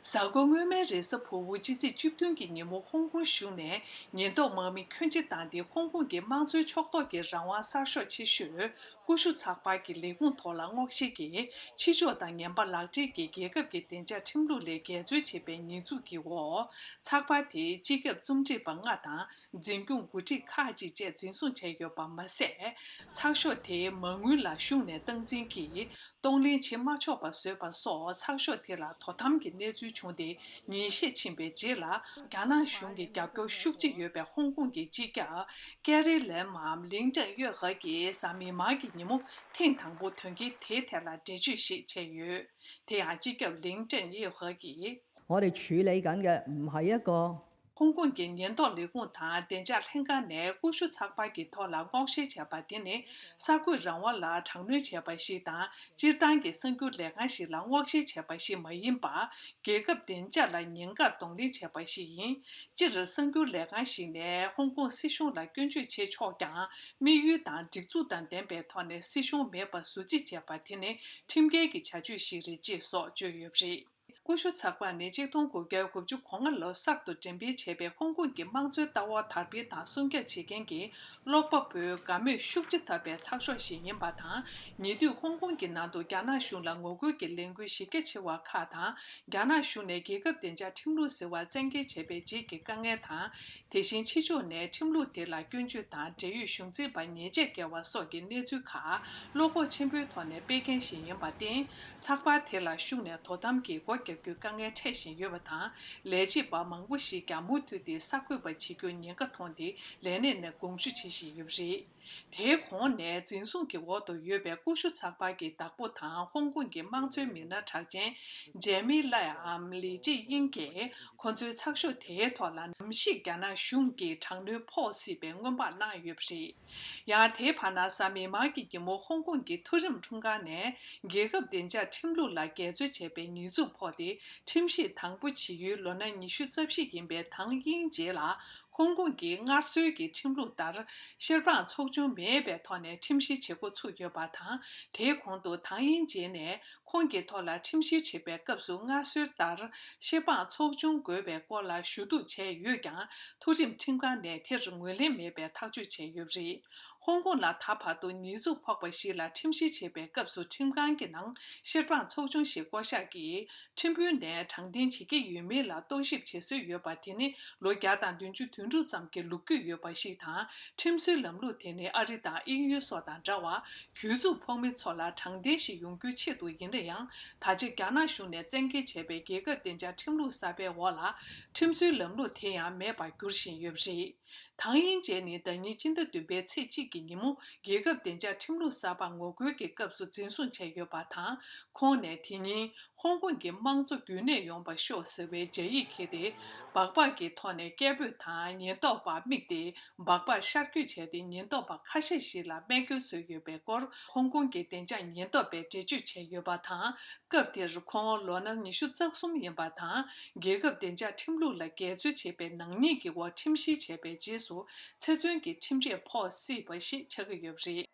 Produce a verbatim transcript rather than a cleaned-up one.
གཟའ་འཁོར་སྔོན་མའི་རེས་གཟའ་ཕུར་བུ་ཕྱི་ཚེས་བཅུ་བདུན་གྱི་ཉིན་མོ་ཧོང་ཀོང་གཞུང་ནས་ཉེན་རྟོག་དམག་མི་ཁྱོན་ཆེ་བཏང་སྟེ། ཧོང་ཀོང་གི་དམངས་གཙོའི་ཕྱོགས་གཏོགས་ཀྱི་རང་དབང་གསར་ཤོག་ཆེ་ཤོས་ཀུ་ཤུ་ཚགས་པར་གྱི་ལས་ཁུངས་ཐོག་ལ་སྔོག་བཤེར་གྱིས། ཕྱི་ཕྱོགས་དང་ངན་པ་ལག་འབྲེལ་གྱི་རྒྱལ་ཁབ་ཀྱི་བདེ་འཇགས་ཁྲིམས་ལུགས་ལས་འགལ་འཛོལ་བྱས་པའི་ཉེས་འཛུགས་ཀྱི་འོག་ཚགས་པར་དེའི་སྤྱི་ཁྱབ་རྩོམ་སྒྲིག་པ་ལྔ་དང་། འཛིན་སྐྱོང་འགོ་ཁྲིད་ཁག་ཅིག་བཅས་འཛིན་བཟུང་བྱས་ཡོད་པ་མ་ཟད། ཚགས་ཤོག་དེའི་མ་དངུལ་ལ་གཞུང་ནས་སྟངས་འཛིན་གྱིས་གཏོང་ལེན་བྱེད་མ་ཆོག་པ་བཟོས་པ་སོགས། ཚགས་ཤོག་དེ་ལ་དོ་དམ་གྱི་གནས་ཚུལ་བྱུང་སྟེ། ཉིན་ཤས་ཕྱིན་པའི་རྗེས་ལ། རྒྱ་ནག་གཞུང་གི་རྒྱབ་སྐྱོར་ཤུགས་ཆེ་ཡོད་པའི་ཧོང་ཀོང་གི་སྤྱི་ཁྱབ་ཀེ་རི་ལེམ་འམ་ལིང་ཀྲེང་ཡོད་ཧེ་གིས་གཟའ་མིག་དམར་གྱི་ཉིན་མོ་ཐེངས་དང་པོ་དོན་རྐྱེན་དེའི་ཐད་ལ་འགྲེལ་བརྗོད་ཞིག་བྱས་ཡོད། དེ་ཡང་སྤྱི་ཁྱབ་ལིང་ཀྲེང་ཡོད་ཧེ་གིས། 我哋處理緊嘅唔係一個 ཧོང་ཀོང་གི་ཉེན་རྟོག་ལས་ཁུངས་དང་བདེ་འཇགས་ལྷན་ཁང་ནས་ཀུ་ཤུ་ཚགས་པར་གྱི་ཐོག་ལ་སྔོག་བཤེར་བྱས་པ་དེ་ནི། གསར་འགོད་རང་དབང་ལ་དྲག་གནོན་བྱས་པ་ཞིག་དང་། སྤྱིར་བཏང་གི་གསར་འགྱུར་ལས་ཁང་ཞིག་ལ་སྔོག་བཤེར་བྱས་པ་ཞིག་མ་ཡིན་པར། རྒྱལ་ཁབ་བདེ་འཇགས་ལ་ཉེན་ཁར་གདོང་ལེན་བྱས་པ་ཞིག་ཡིན། སྤྱིར་གསར་འགྱུར་ལས་ཁང་ཞིག་ནས་ཧོང་ཀོང་སྲིད་གཞུང་ལ་སྐྱོན་བརྗོད་བྱེད་ཆོག་ཀྱང་། དམིགས་ཡུལ་དང་སྒྲིག་འཛུགས་དང་ལྡན་པའི་ཐོག་ནས་སྲིད་གཞུང་མེད་པར་ཟུར་བརྗེ་བྱས་པ་དེ་ནི་ཁྲིམས་འགལ་གྱི་བྱ་སྤྱོད་ཞིག་རེད་ཅེས་སོགས་བརྗོད་ཡོད་པ་རེད། ཀུ་ཤུ་ཚགས་པར་ནི་ཆིག་སྟོང་དགུ་བརྒྱ་དགུ་བཅུ་གོ་ལྔ་ལོར་གསར་དུ་འགྲེམས་སྤེལ་བྱས་པའི་ཧོང་ཀོང་གི་དམངས་གཙོའི་ལྟ་བ་དར་སྤེལ་དང་སྲུང་སྐྱོབ་བྱེད་མཁན་གྱི་ཀློག་པ་པོའི་དགའ་མོས་ཤུགས་ཆེ་ཐོབ་པའི་ཚགས་ཤོག་ཞིག་ཡིན་པ་དང་། ཉེ་དུས་ཧོང་ཀོང་གི་ནང་དུ་རྒྱ་ནག་གཞུང་ལ་ངོ་རྒོལ་གྱི་ལས་འགུལ་གཞི་རྒྱ་ཆེ་བ་ཁག་དང་། རྒྱ་ནག་གཞུང་ནས་རྒྱལ་ཁབ་བདེ་འཇགས་ཁྲིམས་ལུགས་ཟེར་བ་བཙན་འགེལ་བྱས་པའི་རྗེས་ཀྱི་དཀའ་ངལ་དང་། དེ་བཞིན་ཕྱི་ཕྱོགས་ནས་ཁྲིམས་ལུགས་དེ་ལ་སྐྱོན་བརྗོད་དང་འབྲེལ་ཡོད་གཞུང་འཛིན་པ་ཉེས་ཆད་འགེལ་བ་སོགས་ཀྱི་གནས་ཚུལ་ཁག་བློ་ཁོག་ཆེན་པོའི་ཐོག་ནས་སྤེལ་མཁན་ཞིག་ཡིན་པར་བརྟེན། ཚགས་པར་དེ་ལ་གཞུང་ནས་དོ་དམ་གྱིས་སྒོ་བརྒྱབ་རྒྱུའི་དཀའ་ངལ་འཕྲད་བཞིན་ཡོད་པ་དང་། ལས་བྱེད་པ་མང་པོ་ཞིག་ཀྱང་མུ་མཐུད་དེ་གསར་འགོད་པ་བྱེད་རྒྱུར་ཉེན་ཁ་མཐོང་སྟེ། ལས་གནས་ནས་དགོངས་ཞུ་བྱེད་བཞིན་ཡོད་པ་རེད། དེའི་གོང་ནས་འཛིན་བཟུང་གི་འོག་ཏུ་ཡོད་པའི་ཀུ་ཤུ་ཚགས་པར་གྱི་བདག་པོ་དང་། ཧོང་ཀོང་གི་དམངས་གཙོའི་མི་སྣ་གྲགས་ཅན་ཇེ་མི་ལའེ་འམ་ལི་ཅི་དབྱིང་གིས། ཁོ་ཚོའི་ཚགས་ཤོག་དེའི་ཐོག་ལ་ནམ་ཞིག་རྒྱ་ནག་གཞུང་གིས་དྲག་གནོན་ཕོག་སྲིད་པའི་སྔོན་དཔག་གནང་ཡོད་པ་རེད། ཡང་དེའི་བར་ན་གཟའ་མིག་དམར་གྱི་ཉིན་མོ་ཧོང་ཀོང་གི་མཐོ་རིམ་ཁྲིམས་ཁང་ནས། རྒྱལ་ཁབ་བདེ་འཇགས་ཁྲིམས་ལུགས་ལ་འགལ་འཛོལ་བྱས་པའི་ཉེས་འཛུགས་ཕོག་སྟེ། ཁྲིམས་ཞིབ་དང་པོ་བྱེད་ཡུལ་ལོ་ན་ཉི་ཤུ་རྩ་བཞི་ཡིན་པའི་ཐང་དབྱིང་ཇེ་ལ། ཧོང་ཀོང་གི་སྔར་སྲོལ་གྱི་ཁྲིམས་ལུགས་ལྟར། བཤེར་དཔང་ཚོགས་ཆུང་མེད་པའི་ཐོག་ནས་ཁྲིམས་བཤེར་བྱེད་འགོ་ཚུགས་ཡོད་པ་དང་། དེའི་གོང་དུ་ཐང་དབྱིང་ཇེ་ནས། ཁོང་གི་ཐོག་ལ་ཁྲིམས་བཤེར་བྱེད་པའི་སྐབས་སུ། སྔར་སྲོལ་ལྟར། བཤེར་དཔང་ཚོགས་ཆུང་དགོས་པའི་སྐོར་ལ་ཞུ་གཏུག་བྱས་ཡོད་ཀྱང་། མཐོ་རིམ་ཁྲིམས་ཁང་ནས་དེར་ངོས་ལེན་མེད་པའི་ཐག་གཅོད་བྱས་ཡོད་པ་རེད། ཧོང་ཀོང་ལ་ད་བར་དུ་ཉེས་འཛུགས་ཕོག་པ་ཞིག་ལ་ཁྲིམས་བཤེར་བྱེད་པའི་སྐབས་སུ། ཁྲིམས་ཁང་གི་ནང་བཤེར་དཔང་ཚོགས་ཆུང་ཞིག་བསྐོ་གཞག་གིས། ཁྲིམས་དཔོན་ནས་དྲང་བདེན་བྱེད་ཀྱི་ཡོད་མེད་ལ་རྟོག་ཞིབ་བྱེད་སྲོལ་ཡོད་པ། དེ་ནི་ལོ་བརྒྱ་དང་བདུན་ཅུ་དོན་དྲུག་ཙམ་གྱི་ལོ་རྒྱུས་ཡོད་པ་ཞིག་དང་། ཁྲིམས་སྲོལ་ལམ་ལུགས་དེ་ནི་ཨ་རི་དང་དབྱིན་ཡུལ་སོགས་དང་འདྲ་བར། གྱོད་འཛུགས་ཕོག་མི་ཚོ་ལ་དྲང་བདེན་ཞིག་ཡོང་རྒྱུའི་ཆེད་དུ་ཡིན་ན་ཡང་། ད་ཆ་རྒྱ་ནག་གཞུང་ནས་བཙན་འགེལ་བྱས་པའི་རྒྱལ་ཁབ་བདེ་འཇགས་ཁྲིམས་ལུགས་གསར་པའི་འོག་ལ། ཁྲིམས་སྲོལ་ལམ་ལུགས་དེ་ཡང་མེད་པར་འགྱུར་བཞིན་ཡོད་པ་རེད། ཐང་དབྱིང་ཇེ་ནི་ཟླ་ཉིན་སྤྱི་ཟླ་བདུན་པའི་ཚེས་གཅིག་གི་ཉིན་མོ། རྒྱལ་ཁབ་བདེ་འཇགས་ཁྲིམས་ལུགས་གསར་པ་ངོ་རྒོལ་གྱི་སྐབས་སུ་འཛིན་བཟུང་བྱས་ཡོད་པ་དང་། ཁོང་ནས་དེ་ཉིན་ཧོང་ཀོང་གི་དམངས་གཙོ་རྒྱུན་གནས་ཡོང་བར་ཤོག་ཟེར་བའི་སྦྱར་ཡིག་འཁྱེར་ཏེ། སྦག་སྦག་གི་ཐོག་ནས་སྐད་འབོད་དང་། ཉེན་རྟོག་པར་དམིགས་ཏེ། སྦག་སྦག་ཤར་བསྐྱོད་བྱས་ཏེ། ཉེན་རྟོག་པ་ཁ་ཤས་ཤིག་ལ་རྨས་སྐྱོན་བཟོས་ཡོད་པའི་སྐོར། ཧོང་ཀོང་གི་བདེ་འཇགས་ཉེན་རྟོག་པས་འགྲེལ་བརྗོད་བྱས་ཡོད་པ་དང་། སྐབས་དེར་ཁོང་ལོ་ན་ཉི་ཤུ་རྩ་གསུམ་ཡིན་པ་དང་། རྒྱལ་ཁབ་བདེ་འཇགས་ཁྲིམས་ལུགས་ལ་འགལ་འཛོལ་བྱས་པའི་ནག་ཉེས་ཀྱི་འོག་ཁྲིམས་བཤེར་བྱས་པའི་རྗེས་སུ། ཚེ་བཙོན་གྱི་ཁྲིམས་ཆད་ཕོག་སྲིད་པ་ཞིག་ཆགས་ཀྱི་ཡོད་པ་རེད།